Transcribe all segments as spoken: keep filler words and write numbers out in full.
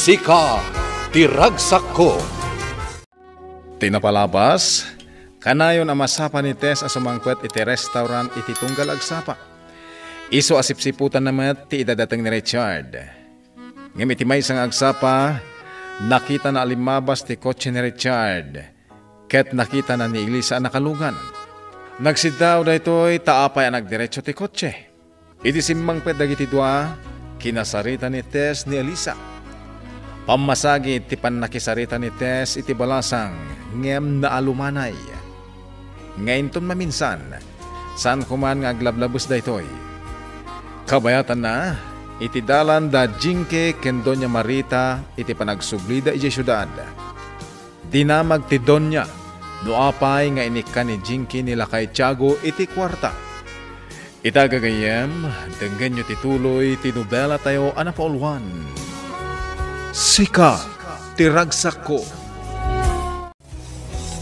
Sika ti ragsakko. Ti napalabas, kanayon a masapa ni Tess a sumangpet iti restaurant iti tunggal agsapa. Isu a sipsiputanna met ti idadateng ni Richard. Ngem iti maysa nga agsapa, nakitana a limmabas ti kotse ni Richard, ket nakitana ni Elisa a nakalugan. Nagsiddaw daytoy ta apay a nagdiretso ti kotse. Idi simmangpet dagiti dua, kinasarita ni Tess ni Elisa. Pammasagid ti pannakisarita ni Tess iti balasang ngem naalumanay. Nga inton maminsan, saan koman nga aglablabes daytoy. Kabayatanna, iti dalan da Jinky ken Doña Marita iti panagsublida idiay siudad. Dinamag ti Doña no apay nga inikkan ni Jinky ni lakay Tiago iti kuarta. Ita gagayyem, denggenyo ti tuloy ti nobelatayo a napauluan, Sika ti Ragsakko.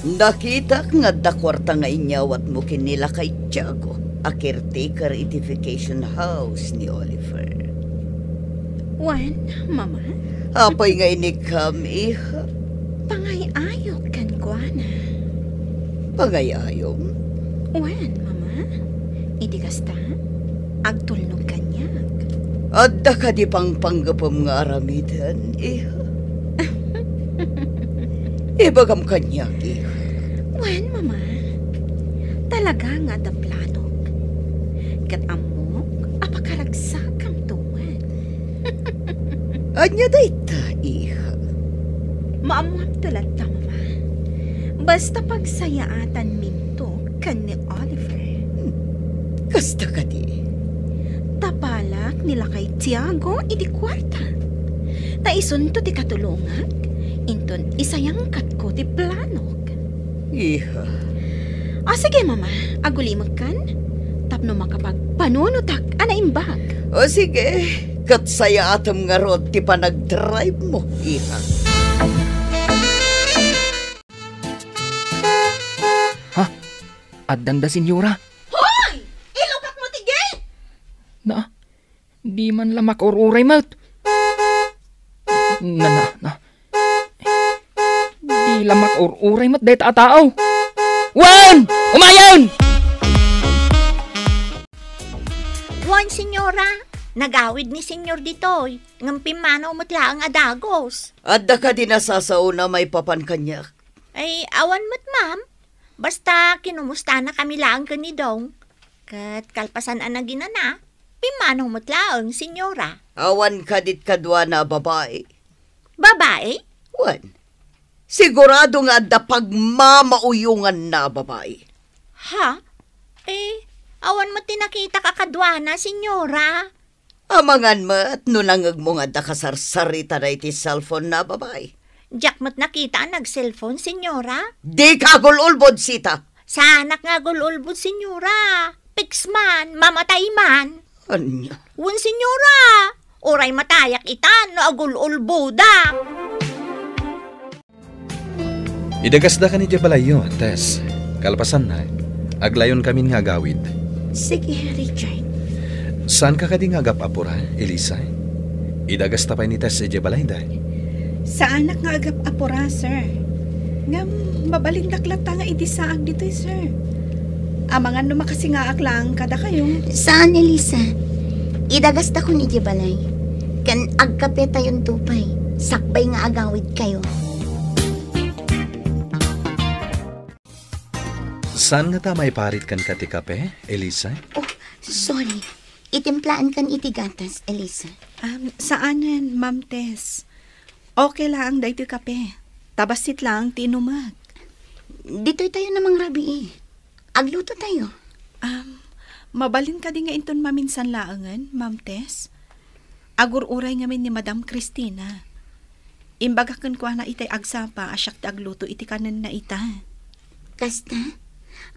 Nakitak nga adda kuarta nga inyawatmo ken ni lakay Tiago a caretaker iti vacation house ni Oliver. Wen, Mama? Apay nga inikkam, iha? Pangay-ayok kenkuana. Pangay-ayom? Wen, Mama. Iti kasta, agtulnog kaniak. Adda kadi pangpanggepem nga aramiden, iha? Ibagam kaniak, iha. Wen, Mama. Talaga nga adda planok. Ket ammok a pakaragsakamto wen. Ania dayta, iha? Maammoamto latta, Mama. Basta pagsayaatanminto ken ni Oliver. Hmm. Kasta kadi? Ta balak ni lakay Tiago iti kuarta. Ta isunto ti katulongak, inton isayangkatko ti planok. Iha. O, sige, Mama. Agulimekkan tapno makapagpanunotak a naimbag. O, sige. Ket sayaatem ngarud ti panagdrive-mo, iha. Ha? Addanda, Senyora? Hoy! Ilukatmo ti gate! Na, di man la makaur-uray met. Na, na, na. Di la makaur-uray met dayta a tao. Wen! Umayen! Wen, Senyora. Nagawid ni Senyor ditoy, ngem pimmanaw met laeng a dagus. Adda kadi nasasaona maipapan kaniak? Ay, awan met, ma'am. Basta kinumustanakami laeng ken ni Dong. Ket kalpasan a naginana, pimmanaw met laeng, Senyora. Awan kadit kaduana a babai? Babai? Wen. Sigurado nga adda pagmamauyonganna a babai. Ha? Eh, awan met ti nakitak a kaduana, Senyora. Amangan met no nangngegmo nga adda kasarsaritana iti cellphone-na a babai. Diak met nakita a nag-cellphone, Senyora. Dika agul-ulbod, Sita. Saanak nga agul-ulbod, Senyora. Piks man, mamatay man. Ania? Wen, Senyora. Uray matayak itan no agul-ulboda. Idagasda kan idiay balayyo, Tess. Kalpasanna, aglayonkamin nga agawid. Sige, Richard. Saanka kadi nga agap-apura, Elisa? Idagasta pay ni Tess idiay balayda. Saanak nga agap-apura, sir. Ngem, mabalindak latta nga idisaak ditoy, sir. Amangan no makasingaak laeng kadakayo. Saan, Elisa. Idagastakon idiay balay. Ken agkapetayonto pay. Sakbay nga agawidkayo. Saan ngata maiparit kenka ti kape, Elisa? Oh, sorry. Itimplaankan iti gatas, Elisa. Um, saanen, Ma'am Tess. Okay laeng daytoy kape. Ta bassit laeng ti inumek. Ditoytayo a mangrabii. Aglutotayo. Um, mabalin kadi nga inton maminsan laengen, Ma'am Tess? Agur-uray ngamin ni Madam Cristina. Imbagak kenkuana itay agsapa a siak ti agluto iti kanenna ita. Kasta?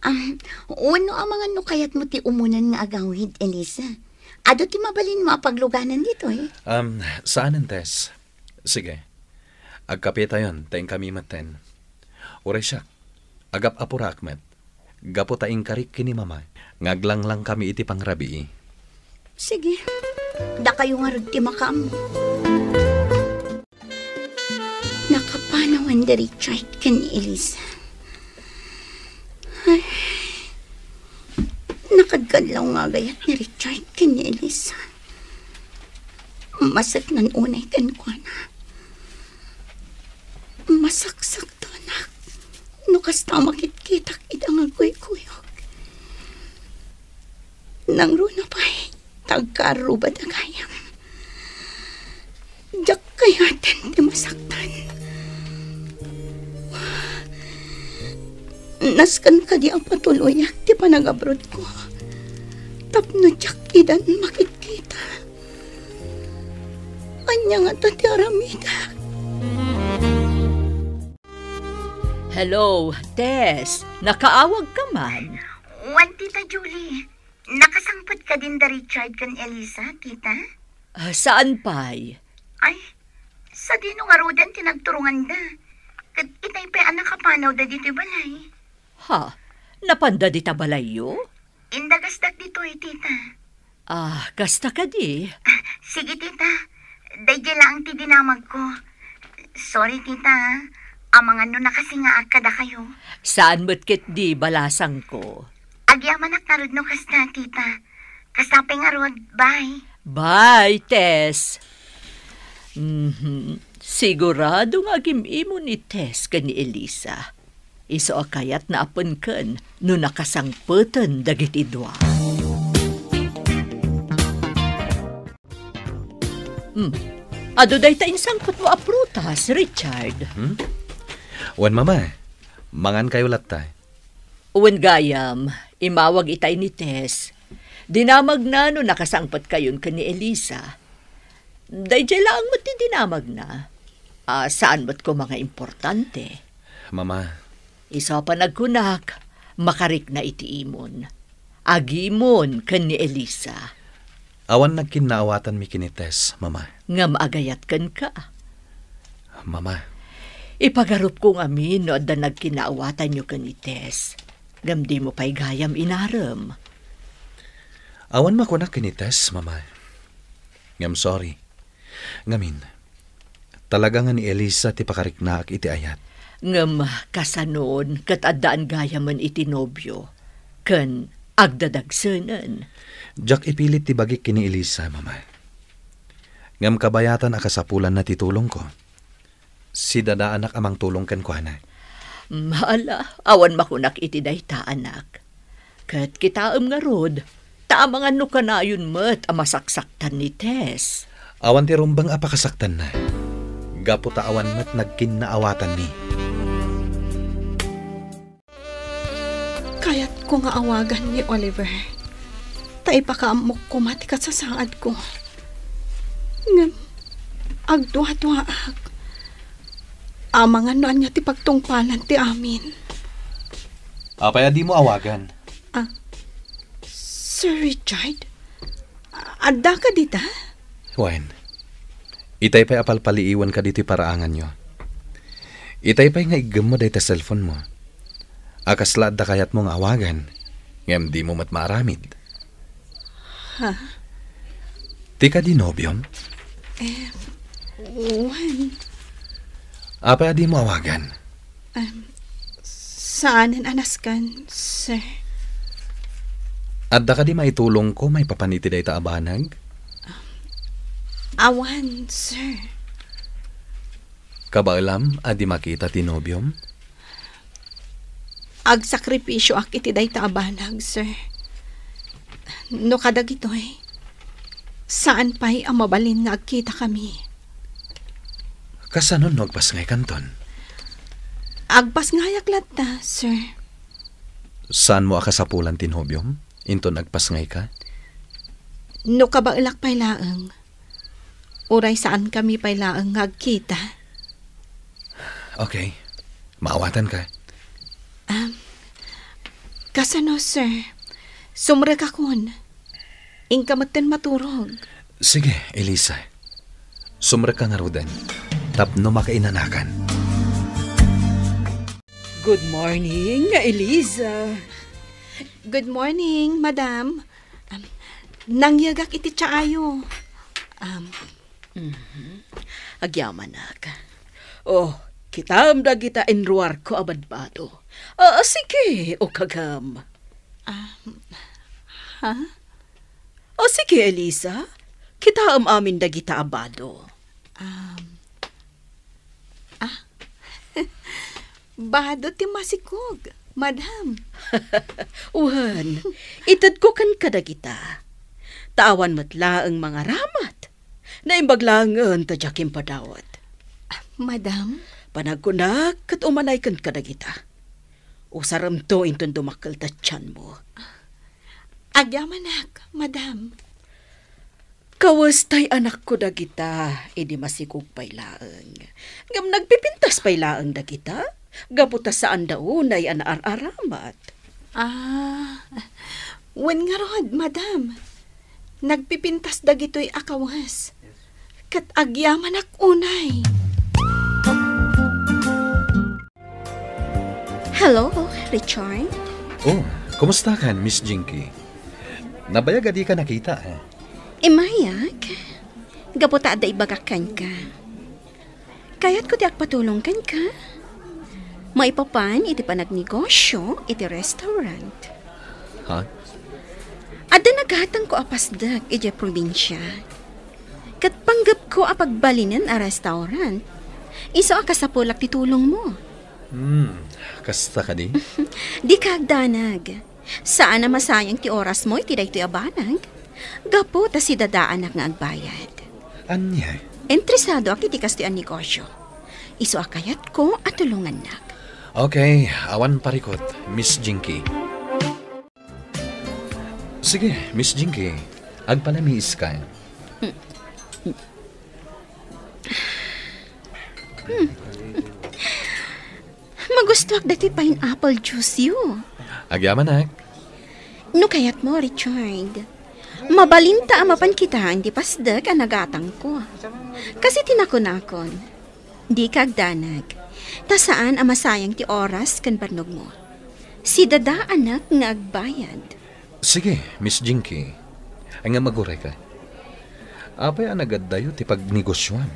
Um, wenno amangan no kayatmo ti umunan nga agawid, Elisa? Adu ti mabalinmo a pagluganan ditoy? Um, saanen, Tess. Sige. Agkapetayon, ta inkami metten. Uray siak, agap-apurak met. Gapu ta inkarik ken ni Mama nga aglanglang kami iti pangrabii. Sige. Dakayo ngarud ti makaammo. Ni Richard ken ni Elisa. Ay, nakadkadlaw nga agayat ni Richard ken ni Elisa. Masetnan unay kenkuana. Masaksaktanak no kasta makitkitak ita nga aguyguyok. Nangruna pay, ta agkarrubada gayam. Diak kayaten ti masaktan. Nasken kadi a patuloyak ti panagabrodko tapno diak idan makitkita. Ania ngata ti aramidak? Hello, Tess. Nakaawag ka man? Wen, Tita Julie. Nakasangpet kadin da Richard ken Elisa, Tita? Ah, saan pay? Ay, sadino ngaruden ti nagturonganda? Ket itay pay a nakapanawda ditoy balay. Ha? Napanda dita balayyo? Indagasdak ditoy, Tita. Ah, kasta kadi? Ah, sige, Tita. Daydiay laeng ti dinamagko. Sorry, Tita, ah. Amangan no nakasingaak kadakayo. Saan met ketdi balasangko? Agyamanak ngarud no kasta, Tita. Kasta pay ngarud. Bye. Bye, Tess. Mhm. Sigurado nga agim-imo ni Tess ken ni Elisa. Isu a kayatna a penken no nakasangpeten dagiti dua. Hmm. Adu dayta insangpetmo a prutas, Richard. Hmm? Wen, Mama. Mangankayo latta. Wen gayam, imawag itay ni Tess. Dinamagna no nakasangpetkayon ken ni Elisa. Daydiay laeng met ti dinamagna. Ah, saan met koma nga importante. Mama. Isu a panagkunak, makarikna iti imon. Agimon ken ni Elisa. Awan nagkinnaawatanmi ken ni Tess, Mama. Ngem agayat kenka. Mama. Ipagarupko ngamin no adda nagkinnaawatanyo ken ni Tess. Ngem dimo pay gayam inarem. Awan makunak ken ni Tess, Mama. Ngem sorry. Ngamin, talaga nga ni Elisa ti pakariknaak iti ayat. Ngem kasanon ket addaan gayamen iti nobio ken agdadagsenen? Diak ipilit ti bagik ken ni Elisa, Mama. Ngem kabayatan a kasapulanna ti tulongko. Sidadaanak a mangtulong kenkuana. Ala, awan makunak iti dayta, anak. Ket kitaem ngarud, ta amangan no kanayon met a masaksaktan ni Tess. Awan ti rumbeng a pakasaktanna. Gapu ta awan met nagkinnaawatanmi. Kayatko nga awagan ni Oliver. Ta ipakaammok koma ti kasasaadko. Ngem, agduaduaak. Amangan no ania ti pagtungpalan ti amin. Apay a dimo awagan? Ah, Sir Richard? Addaka dita? Wen, itay pay a palpaliiwanka ditoy paraanganyo. Itay pay nga iggemmo dayta cellphone mo. A kasla adda kayatmo nga awagan, ngem dimo met maaramid. Ha? Ti kadi nobiom? Eh, wen. Apay a dimo awagan? Em, saanen a nasken, sir. Adda kadi maitulongko maipapan iti dayta a banag? Awan, sir. Kabaelam a di makita ti nobiom? Agsakripisioak iti dayta a banag, sir. No kadagitoy, saan pay a mabalin nga agkitakami. Kasano no agpasngaykanton? Agpasngayak latta, sir. Saanmo a kasapulan ti nobiom inton agpasngayka? No kabaelak pay laeng, uray saankami pay laeng nga agkita. Okay. Maawatanka. Um, kasano, sir? Sumrekakon. Inka metten maturog. Sige, Elisa. Sumrekka ngaruden tapno makainanakan. Good morning, Elisa. Good morning, madam. Um, nangyegak iti tsaayo. Um, Mhm. Agyamanak. Oh, Kitaem dagita inruarko a badbado. Ah, sige, ukagem. Ah, ha? O sige, Elisa. Kitaem amin dagita a bado. Um, ah? Bado ti masikog, madam. Wen, itedko kenka dagita. Ta awan met laeng mangaramat. Naimbag laengen ta diak impadawat. Madam? Panagkunak ket umanay kenka dagita. Usaremto inton dumakkel ta tianmo. Agyamanak, madam. Kawes tay anakko dagita, idi masikog pay laeng. Ngem nagpipintas pay laeng dagita, gapu ta saanda unay a naar-aramat. Ah, wen ngarud, madam. Nagpipintas dagitoy a kawes. Ket agyamanak unay. Hello, Richard. Oh, kumusta kan, Miss Jinky? Nabayag a dika nakita, eh. Imayak. Gapu ta adda ibagak kenka. Kayatko ti agpatulong kenka. Maipapan iti panagnegosyo iti restaurant. Ha? Adda nagatangko a pasdek idiay probinsia. Ket panggepko a pagbalinen a restaurant. Isu a kasapulak ti tulongmo. Hmm, kasta kadi? Dika agdanag. Saan a masayang ti orasmo iti daytoy a banag. Gapu ta sidadaanak nga agbayad. Ania? Interesadoak iti kastoy a negosyo. Isu a kayatko a tulongannak. Okay, awan parikut, Miss Jinky. Sige, Miss Jinky, agpalamiiska. Hmm. Magustuak dati pineapple juice-yo. Agyamanak. No kayatmo, Richard, mabalinta a mapan kita iti pasdek a nagatangko. Kas iti nakunakon, dika agdanag, ta saan a masayang ti oras ken bannogmo. Sidadaanak nga agbayad. Sige, Miss Jinky. Ay nga magurayka. Apay a nagaddayo ti pagnegosioam?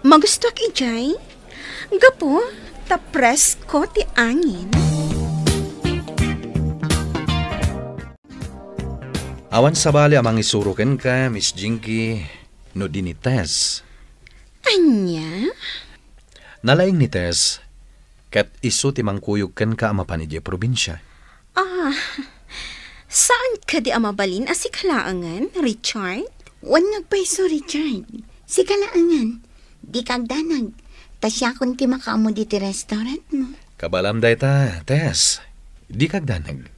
Magustuak idiay. Gapu ta presko ti angin. Awan sabali a mangisuro kenka, Miss Jinky, no di ni Tess. Ania? Nalaing ni Tess, ket isu ti mangkuyog kenka a mapan idiay probinsia. Ah, saan kadi a mabalin a sika laengen, Richard? Wen nga agpayso, Richard. Sika laengen. Dika agdanag. Ta siakon ti makaammo diti restaurantmo. Kabaelam dayta, Tess. Dika agdanag.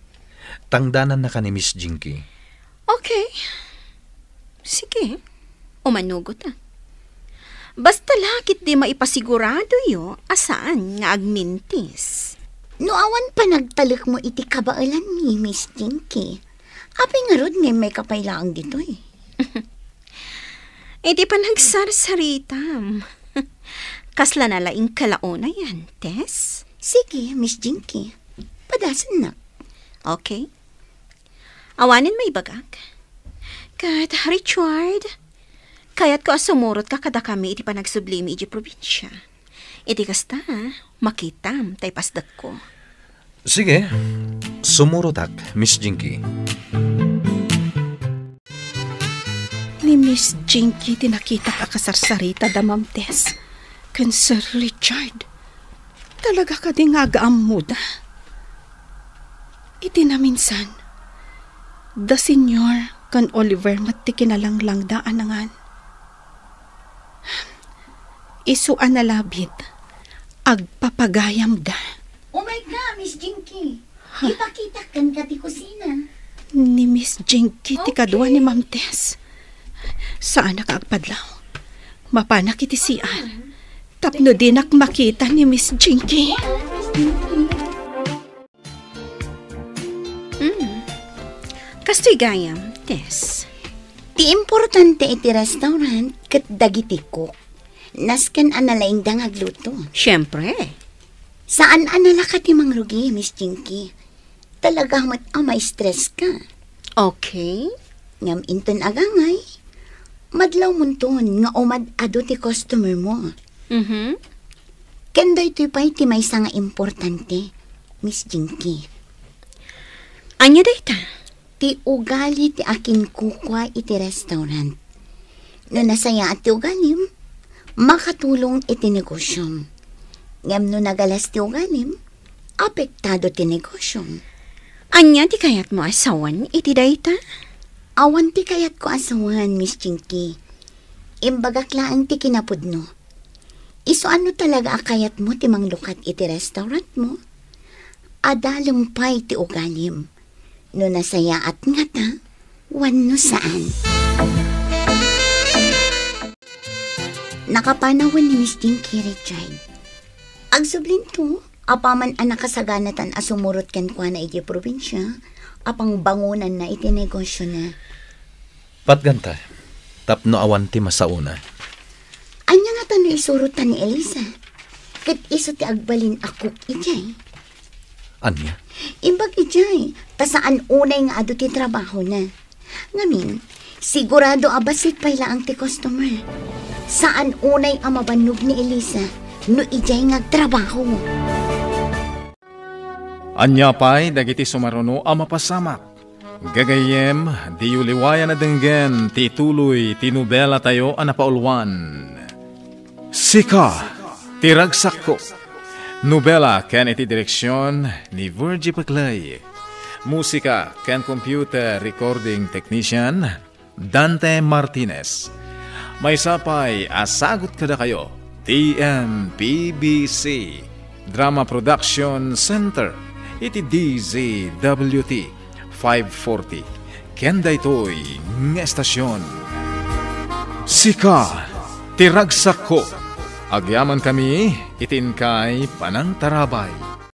Tangdanannaka ni Miss Jinky. Okay. Sige. Umanugot a. Basta la ketdi maipasiguradoyo a saan nga agmintis. No awan panagtalekmo iti kabaelanmi, Miss Jinky, apay ngarud nga immayka pay laeng ditoy? Iti panagsarsaritam. Kasla nalaing kalaonayan, Tess? Sige, Miss Jinky. Padasennak. Okay. Awanen maibagak. Ket, Richard, kayatko a sumurotka kadakami iti panagsublimi idiay probinsia. Iti kasta, makitam tay pasdekko. Sige, sumurotak, Miss Jinky. Ni Miss Jinky ti nakitak a kasarsarita da Ma'am Tess ken Sir Richard. Talaga kadi nga agaammoda? Iti naminsan, da Senyor ken Oliver met ti kinalanglangda a nangan. Isu a nalabit, agpapagayamda. Umayka, Miss Jinky. Ha? Ipakitak kenka ti kusina. Ni Miss Jinky ti kadua ni Ma'am Tess. Saanak a agpadlaw. Mapanak iti C R. Tapno dinak makita ni Miss Jinky. Miss Jinky. Hmm. Kastoy gayam, Tess. Ti importante iti restaurant ket dagiti cook. Nasken a nalaingda nga agluto. Siempre. Saan a nalaka ti mangrugi, Miss Jinky. Talaga met a ma-stress ka. Okay. Ngem inton agangay, madlawmonton nga umad-adu ti customer mo. Mhm. Ken daytoy pay ti maysa nga importante, Miss Jinky. Ania dayta? Ti ugali ti akinkukua iti restaurant. No nasayaat ti ugalim, makatulong iti negosyom. Ngem no nagalas ti ugalim, apektado ti negosyom. Ania ti kayatmo a sawen iti dayta? Awan ti kayatko a sawen, Miss Jinky. Imbagak laeng ti kinapudno. Isu a no talaga a kayatmo ti manglukat iti restaurantmo, adalem pay ti ugalim. No nasayaat ngata, wenno saan. Nakapanawen ni Miss Jinky, Richard. Agsublinto, apaman a nakasaganatan a sumurot kenkuana idiay probinsia, a pangbangonanna iti negosyona. Patganta, tapno awan ti masaona. Ania ngata no isurot ta ni Elisa? Ket isu ti agbalin a cook idiay. Ania? Imbag idiay, ta saan unay nga adu ti trabahona. Ngamin, sigurado a bassit pay laeng ti customer. Saan unay a mabannog ni Elisa no idiay nga agtrabaho. Ania pay dagiti sumaruno a mapasamak? Gagayyem, diyo liwayan a denggen ti tuloy ti nobelatayo a napauluan, Sika ti Ragsakko. Nobela ken iti direksion ni Virgie Paclay. Musika ken computer recording technician, Dante Martinez. Maysa pay a sagut kadakayo, T M P B C Drama Production Center, iti D Z W T five forty. Ken daytoy nga estasion, Sika ti Ragsakko. Agyamankami iti inkay panangtarabay.